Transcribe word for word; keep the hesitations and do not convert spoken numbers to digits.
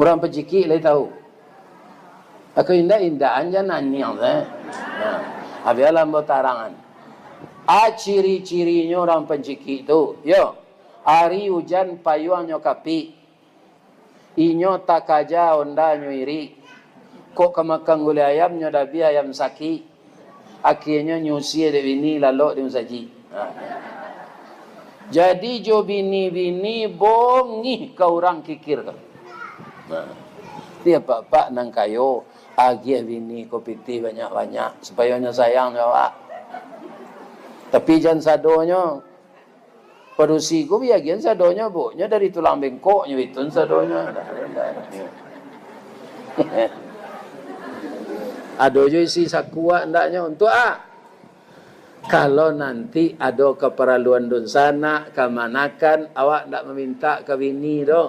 Urang pancikik lai tahu. Ako indak-indakan jan naniang se. Nah, abialah ambo tarangan. A ciri-cirinyo urang pancikik tu, yo, ari ujan payuangnyo kapik, inyo takaja ondanyo irik, kok ka makan gulai ayam nyo dabiah ayam sakik, akienyo nyusie dek bini lalok di musajik. Nah. Jadi jo bini-bini bongih ka urang kikir tu. Nah. Ti apak-apak nan kayo, agiah bini ko pitih banyak-banyak, supayo nyo sayang jo awak. Tapi jan sadonyo, padusi ko biagian sadonyo, buknyo dari tulang bengkoknyo itu sadonyo. Ado jo isi sakuak ndaknyo, untuak a. Kalau nanti ado kaparaluan dunsanak, kamanakan, awak ndak mamintak ka bini doh.